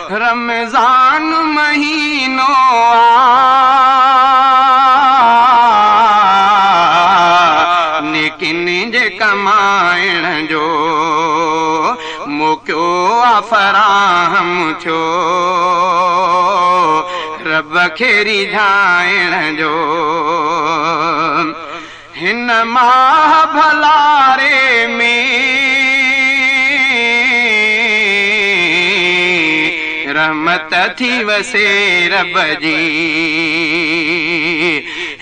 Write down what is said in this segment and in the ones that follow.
रमज़ान महीनो आ नेकिन जे कमाइण जो मौक़ो आ फराहम थियो, रब खे रिझाइण जो। हिन माह भलारे में रहमत थी वसे रब जी,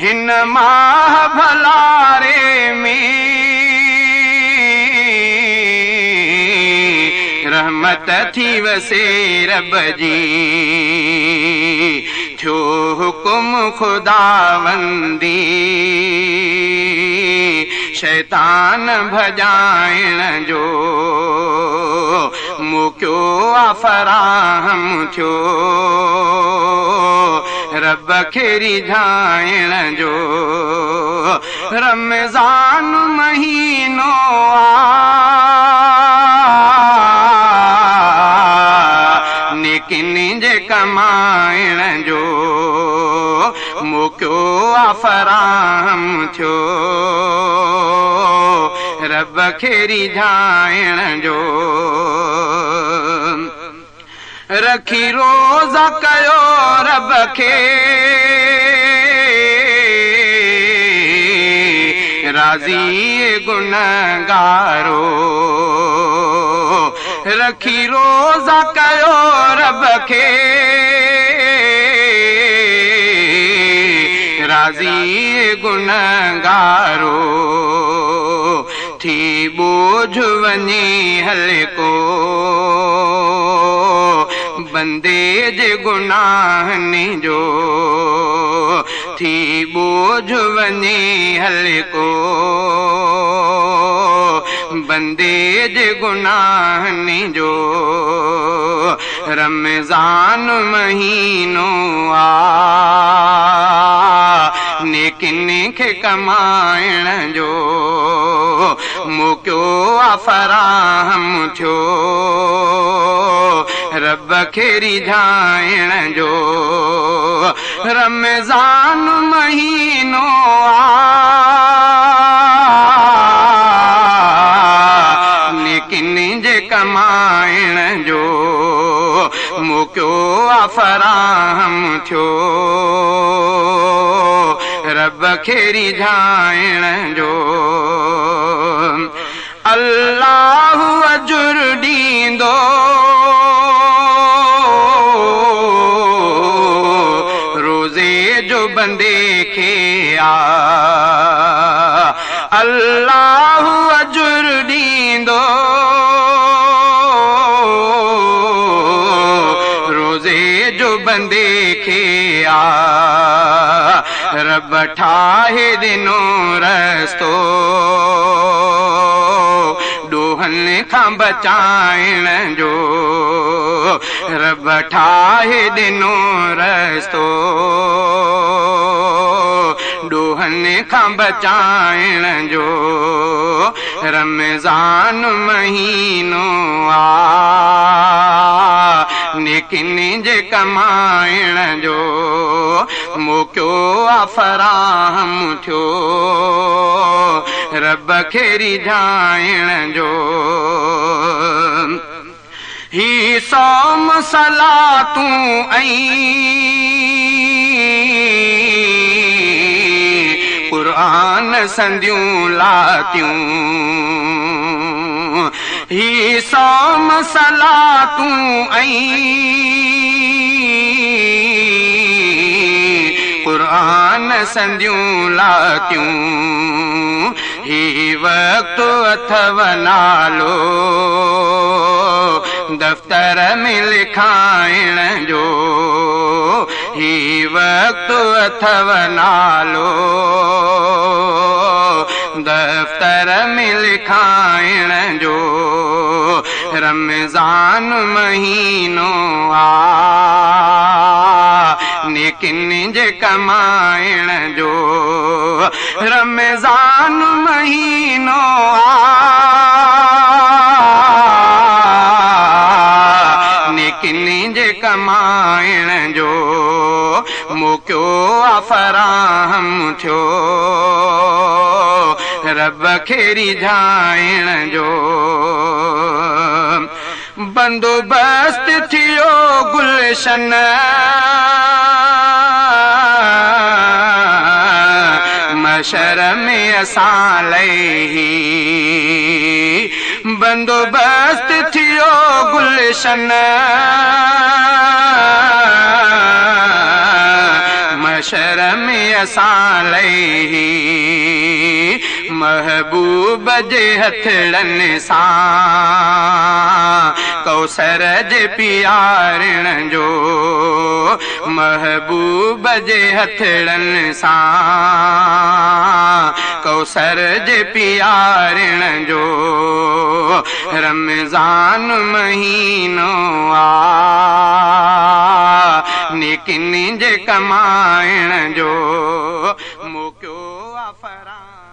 हिन माह भलारे में रहमत थी वसे रब जी। थियो हुकुम खुदावंदी शैतान भॼाइण जो, मौक़ो आ फराहम थियो, रब खे रिझाइण जो। रमज़ान महीनो आ नेकिन जे कमाइण जो, मौक़ो आ फराहम थियो, रब खे रिझाइण जो। रखी रोज़ा कयो रब खे राज़ी गुनहगारो, रखी रोज़ा कयो रब खे राज़ी गुनहगारो। थी बोझ वञे हल्को बंदे जे गुनाहनि जो, थी बोझ वञे हल्को बंदे जे गुनाहनि जो। रमज़ान महीनो आ नेकिन खे कमाइण जो, मौक़ो आ फराहम थियो, रब खे रिझाइण जो। रमज़ान महीनो आ नेकिन जे कमाइण जो, मौक़ो आ फराहम थियो, रब खे रिझाइण जो। अल्लाह अजुर ॾींदो रोज़े जो बंदे खे आ, अल्लाह अजुर ॾींदो रोज़े जो बंदे खे आ। रब ठाहे ॾिनो रस्तो ॾोहनि खां बचाइण जो, रब ठाहे ॾिनो रस्तो ॾोहनि खां बचाइण जो। रमज़ान महीनो आ नेकिन जे कमाइण जो, मौक़ो आ फराहम थियो, रब खे रिझाइण जो। ही सौम सलातूं ऐं क़ुरान संदियूं लातियूं, ही सौम सलातूं ऐं क़ुरान संदियूं लातियूं। ही वक़्तु अथव नालो दफ़्तर में लिखाइण जो, ही वक़्तु अथव नालो दफ़्तर में लिखाइण जो। रमज़ान महीनो आ नेकिन जे कमाइण जो, रमज़ान महीनो आ नेकिन जे جي ڪمائڻ جو موقعو آ فراهم ٿيو، رب کي ريجهائڻ جو بندوبست ٿيو گلشن محشر ۾ اسان لئي، بندوبست ٿيو گلشن محشر ۾ اسان لئي، محبوب جي هٿڙن سان ڪوثر جي پيارڻ جو، محبوب جي هٿڙن سان ڪوثر جي پيارڻ جو رمضان مهينو آ نيڪين جي ڪمائڻ جو موقعو آ فراهم.